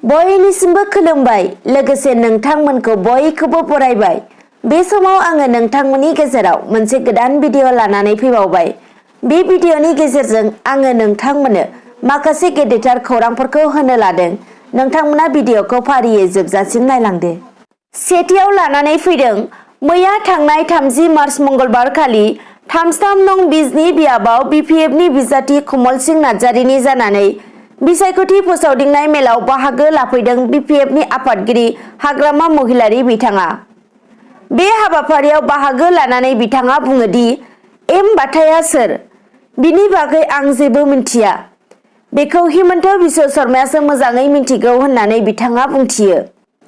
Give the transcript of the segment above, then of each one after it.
बयनिसिमबो खुलुमबाय लोगोसे नोंथांमोनखौ बयखौबो बरायबाय। बे समाव आङो नोंथांमोननि गेजेराव मोनसे गोदान भिडिअ लानानै फैबावबाय। बे भिडिअनि गेजेरजों आङो नोंथांमोननो माखासे गेदेरथार खौरांफोरखौ होनो लादों। नोंथांमोना भिडिअखौ फारियै जोबजासिम नायलांदो। सेथियाव लानानै फैदों मैया थांनाय 30 मार्च मंगलबार खालि 33 नं बिजनि बियाबाव बिपिएफनि बिजाथि कमल सिंह नार्जारिनि जानानै बिसायख'थि फोसावदिंनाय मेलाव बाहागो लाफैदों बिपिएफनि आफादगिरि हाग्रामा महिलारि बिथाङा। बे हाबाफारियाव बाहागो लानानै बिथाङा बुङो दि एम बाथाया सोर बिनि बागै आं जेबो मिन्थिया। बेखौ हिमन्त बिश्व शर्मायासो मोजाङै मिन्थिगौ होननानै बिथाङा बुंथियो।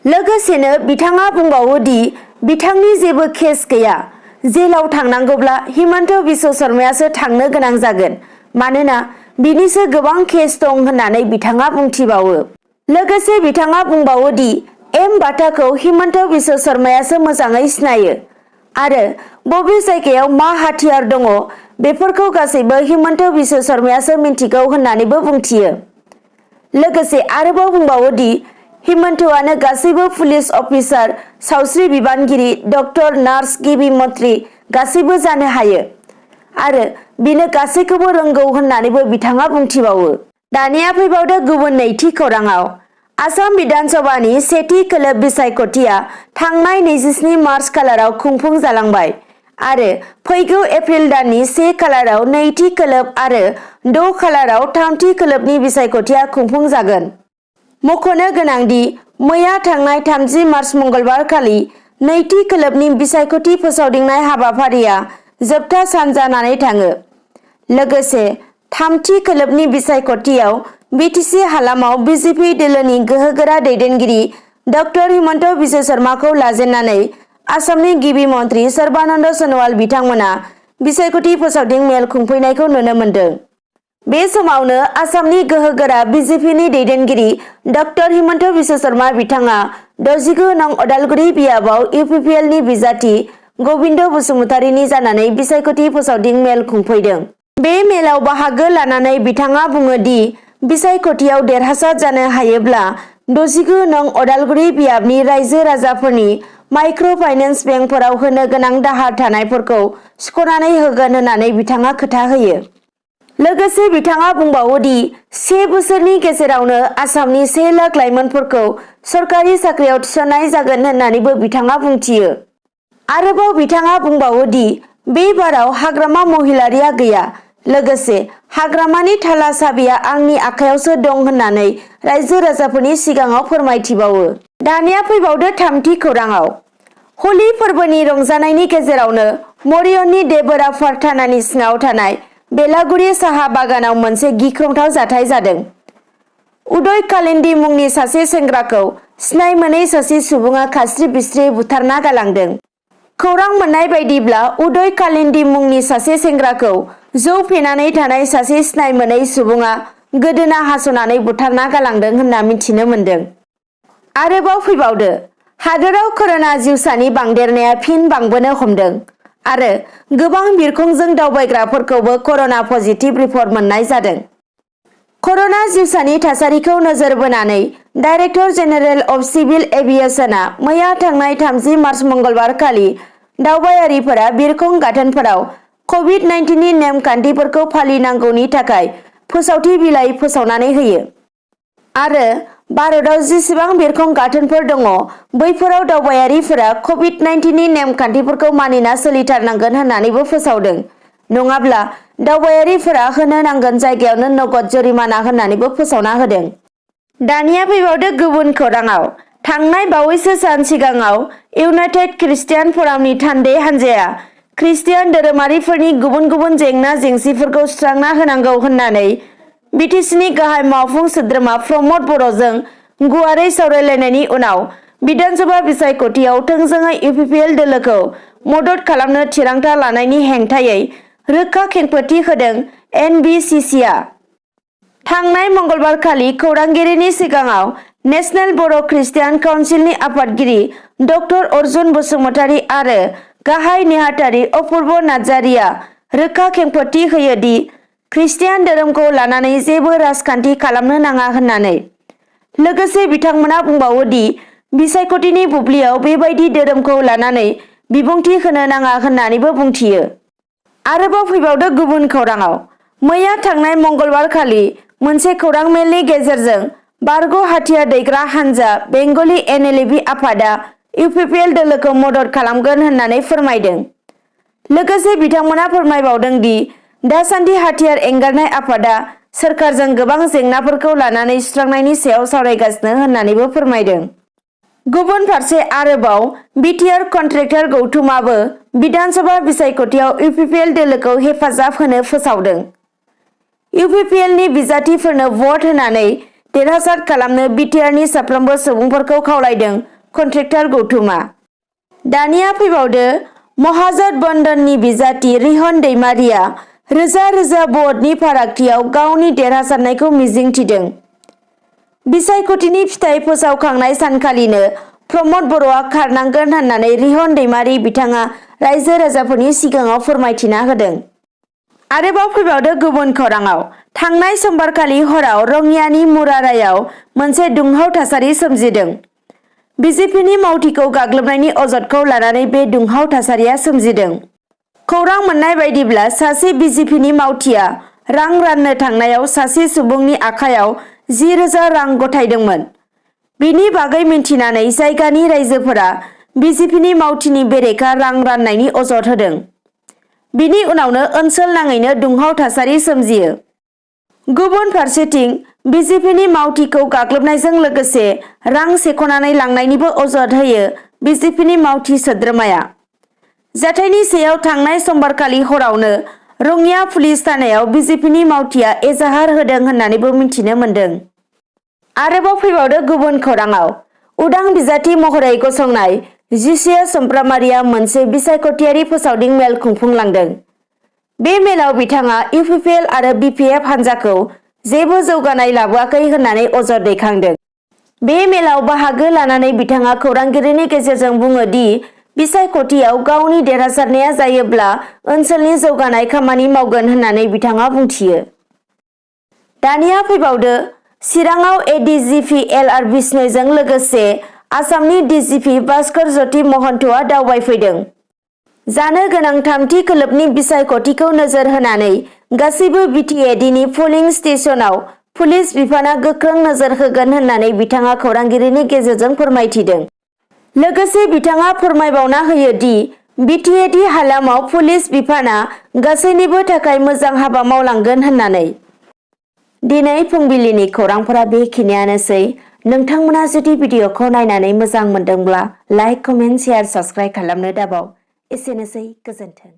लोगोसेनो बिथाङा बुंबावो दि बिथांनि जेबो केस गैया। जेलाव थांनांगौब्ला हिमन्त बिश्व शर्मायासो थांनो गोनां जागोन मानोना बिनिसो गोबां केस दं होननानै बिथाङा बुंथिबावो। लोगोसे बिथाङा बुंबावो दि एम बाथाखौ हिमन्त बिश्व शर्मायासो मोजाङै सिनायो आरो बबे जायगायाव मा हाथियार दङ बेफोरखौ गासैबो हिमन्त बिश्व शर्मायासो मिन्थिगौ होननानैबो बुंथियो। लोगोसे आरोबाव बुंबावो दि हिमन्तआनो गासैबो पुलिस अफिसार, सावस्रि बिबानगिरि, डक्टर, नार्स, गिबि मन्थ्रि गासैबो जानो हायो आरो बिनो गासैखौबो रोंगौ होननानैबो बिथाङा बुंथिबावो। दानिया फैबावदो गुबुन नैथि खौराङाव। आसाम बिधानसभानि सेथि खोलोब बिसायख'थिया थांनाय 27 मार्च खालाराव खुंफुं जालांबाय आरो फैगौ एप्रिल दाननि 1 खालाराव नैथि खोलोब आरो 6 खालाराव थामथि खोलोबनि बिसायख'थिया खुंफुं जागोन। मख'नो गोनांदि मैया थांनाय 30 मार्च मंगलबार खालि नैथि खोलोबनि बिसायख'थि फोसावदिंनाय हाबाफारिया जोबथा सान जानानै थाङो। लोगोसे थामथि खोलोबनि बिसायख'थियाव बिटिसि हालामाव बिजेपि दोलोनि गोहोगोरा दैदेनगिरि डक्टर हिमन्त बिश्व शर्माखौ लाजेननानै आसामनि गिबि मन्थ्रि सर्बानन्द सन'वाल बिथांमोना बिसायख'थि फोसावदिं मेल खुंफैनायखौ नुनो मोन्दों। बे समावनो आसामनि गोहोगोरा बिजेपिनि दैदेनगिरि डक्टर हिमन्त बिश्व शर्मा बिथाङा 69 नं अदालगुरि बियाबाव इउपिपिएलनि बिजाथि गबिन्द बसुमतारीनि जानानै बिसायख'थि फोसावदिं मेल खुंफैदों। बे मेलाव बाहागो लानानै बिथाङा बुङो दि बिसायख'थियाव देरहासार जानो हायोब्ला 69 नं अदालगुरि बियाबनि रायजो राजाफोरनि माइक्र' फाइनेन्स बेंकफोराव होनो गोनां दाहार थानायफोरखौ सुख'नानै होगोन होननानै बिथाङा खोथा होयो। लोगोसे बिथाङा बुंबावो दि 1 बोसोरनि गेजेरावनो आसामनि 1 लाख लाइमोनफोरखौ सरकारि साख्रियाव थिसननाय जागोन होननानैबो बिथाङा बुंथियो। आरोबाव बिथाङा बुंबावो दि बे बाराव हाग्रामा महिलारिया गैया। लोगोसे हाग्रामानि थाला साबिया आंनि आखायावसो दं होननानै रायजो राजाफोरनि सिगाङाव फोरमायथिबावो। दानिया फैबावदो थामथि खौराङाव। हलि फोरबोनि रंजानायनि गेजेरावनो मरियननि देबोराफार थानानि सिङाव थानाय बेलागुरि साहा बागानाव मोनसे गिख्रंथाव जाथाय जादों। उदय कालिन्दी मुंनि सासे सेंग्राखौ सिनाय मोनै सासे सुबुङा खास्रि बिस्रि बुथारना गालांदों। खौरां मोननाय बायदिब्ला उदय कालिन्दी मुंनि सासे सेंग्राखौ जौ फेनानै थानाय सासे सिनाय मोनै सुबुङा गोदोना हास'नानै बुथारना गालांदों होनना मिथिनो मोन्दों। आरोबाव फैबावदो हादोराव कर'ना जिउसानि बांदेरनाया फिन बांबोनो हमदों आरो गोबां बिरखंजों दावबायग्राफोरखौबो कर'ना पजिटिभ रिपर्ट मोननाय जादों। कर'ना जिउसानि थासारिखौ नोजोर बोनानै डाइरेक्टर जेनेरेल अफ सिभिल एभिएसनआ मैया थांनाय 30 मार्च मंगलबार खालि दावबायारिफोरा बिरखं गाथोनफोराव कभिड-19नि नेमखान्थिफोरखौ फालिनांगौनि थाखाय फोसावथि बिलाइ फोसावनानै होयो आरो भारतआव जेसेबां बिरखं गाथोनफोर दङ बैफोराव दावबायारिफोरा कभिड-19नि नेमखान्थिफोरखौ मानिना सोलिथारनांगोन होननानैबो फोसावदों। नङाब्ला दावबायारिफोरा होनो नांगोन जायगायावनो नगद जरिमाना होननानैबो फोसावना होदों। दानिया फैबावदो गुबुन खौराङाव। थांनाय बावैसो सान सिगाङाव इउनाइटेड ख्रिस्टियान फरामनि थान्दै हान्जाया ख्रिस्टियान धोरोमारिफोरनि गुबुन गुबुन जेंना जेंसिफोरखौ सुस्रांना होनांगौ होननानै बिटिसिनि गाहाय मावफुं सोद्रोमा प्रमद बर'जों गुवारै सावरायलायनायनि उनाव बिधानसभा बिसायख'थियाव थोंजोङै इउपिपिएल दोलोखौ मदद खालामनो थिरांथा लानायनि हेंथायै रोखा खेंफोरथि होदों एनबिसिसिआ। थांनाय मंगलबार खालि खौरांगिरिनि सिगाङाव नेशनेल बर' ख्रिस्टियान काउन्सिलनि आफादगिरि डक्टर अर्जुन बसुमतारी आरो गाहाय नेहाथारि अपुर्ब नार्जारिया रोखा खेंफोरथि होयो दि ख्रिस्टियान धोरोमखौ लानानै जेबो राजखान्थि खालामनो नाङा होननानै। लोगोसे बिथांमोना बुंबावो दि बिसायख'थिनि बुब्लियाव बेबायदि धोरोमखौ लानानै बिबुंथि होनो नाङा होननानैबो बुंथियो। आरोबाव फैबावदो गुबुन खौराङाव। मैया थांनाय मंगलबार खालि मोनसे खौरां मेलनि गेजेरजों बारग' हाथियार दैग्रा हानजा बेंगलि एनएलएबि आफादा इउपिपिएल दोलोखौ मदद खालामगोन होननानै फोरमायदों। लोगोसे बिथांमोना फोरमायबावदों दि दासान्दि हाथियार एंगारनाय आफादा सोरखारजों गोबां जेंनाफोरखौ लानानै सुस्रांनायनि सायाव सावरायगासिनो होननानैबो फोरमायदों। गुबुन फारसे आरोबाव बिटिआर कन्ट्रेक्टर गौतुमाबो बिधान सभा बिसायख'थियाव इउपिपिएल दोलोखौ हेफाजाब होनो फोसावदों। इउपिपिएलनि बिजाथिफोरनो भट होनानै देरहासार खालामनो बिटिआरनि साफ्रोमबो सुबुंफोरखौ खावलायदों कन्ट्रेक्टर गौतुमा। दानिया फैबावदो महाजोन बन्दननि बिजाथि रिहन दैमारिया रोजा रोजा भटनि फारागथियाव गावनि देरहासारनायखौ मिजिंथिदों। बिसायख'थिनि फिथाइ फोसावखांनाय सानखालिनो प्रमद बर'आ खारनांगोन होननानै रिहन दैमारि बिथाङा रायजो राजाफोरनि सिगाङाव फोरमायथिना होदों। आरोबाव फैबावदो गुबुन खौराङाव। थांनाय समबारखालि हराव रङियानि मुरारायाव मोनसे दुंहाव थासारि सोमजिदों। बिजेपिनि मावथिखौ गाग्लोबनायनि अजदखौ लानानै बे दुंहाव थासारिया सोमजिदों। खौरां मोननाय बायदिब्ला सासे बिजेपिनि मावथिया रां राननो थांनायाव सासे सुबुंनि आखायाव 10,000 रां गथायदोंमोन। बिनि बागै मिन्थिनानै जायगानि रायजोफोरा बिजेपिनि मावथिनि बेरेखा रां राननायनि अजद होदों। बिनि उनावनो ओनसोल नाङैनो दुंहाव थासारि सोमजियो। गुबुन फारसेथिं बिजेपिनि मावथिखौ गाग्लोबनायजों लोगोसे रां सेख'नानै लांनायनिबो अजद होयो बिजेपिनि मावथि सोद्रोमाया। जाथायनि सायाव थांनाय समबारखालि हरावनो रङिया पुलिस थानायाव बिजेपिनि मावथिया एजाहार होदों होननानैबो मिथिनो मोन्दों। आरोबाव फैबावदो गुबुन खौराङाव। उदां बिजाथि महरै गसंनाय जिसिया सुमफ्रामारिया मोनसे बिसायख'थियारि फोसावदिं मेल खुंफुंलांदों। बे मेलाव बिथाङा इउपिपिएल आरो बिपिएफ हानजाखौ जेबो जौगानाय लाबोआखै होननानै अजद दैखांदों। बे मेलाव बाहागो लानानै बिथाङा खौरांगिरिनि गेजेरजों बुङो दि बिसायख'थियाव गावनि देरहासारनाया जायोब्ला ओनसोलनि जौगानाय खामानि मावगोन होननानै बिथाङा बुंथियो। दानिया फैबावदो चिराङाव एडिजिपि एलआर बिश्नयजों लोगोसे आसामनि डिजिपि भास्कर ज्योति महन्तआ दावबायफैदों। जानो गोनां थामथि खोलोबनि बिसायख'थिखौ नोजोर होनानै गासैबो बिटिएडिनि पुलिं स्टेशनाव पुलिस बिफाना गोख्रों नोजोर होगोन होननानै बिथाङा खौरांगिरिनि गेजेरजों फोरमायथिदों। लोगोसे बिथाङा फोरमायबावना होयो दि बिटिएडि हालामाव पुलिस बिफाना गासैनिबो थाखाय मोजां हाबा मावलांगोन होननानै। दिनै फुंबिलिनि खौरांफोरा बेखिनियानोसै। नोंथांमोना जुदि भिडिअखौ नायनानै मोजां मोनदोंब्ला लाइक, कमेन्ट, शेयार, साबस्क्राइब खालामनो दाबाव। एसेनोसै, गोजोन्थों।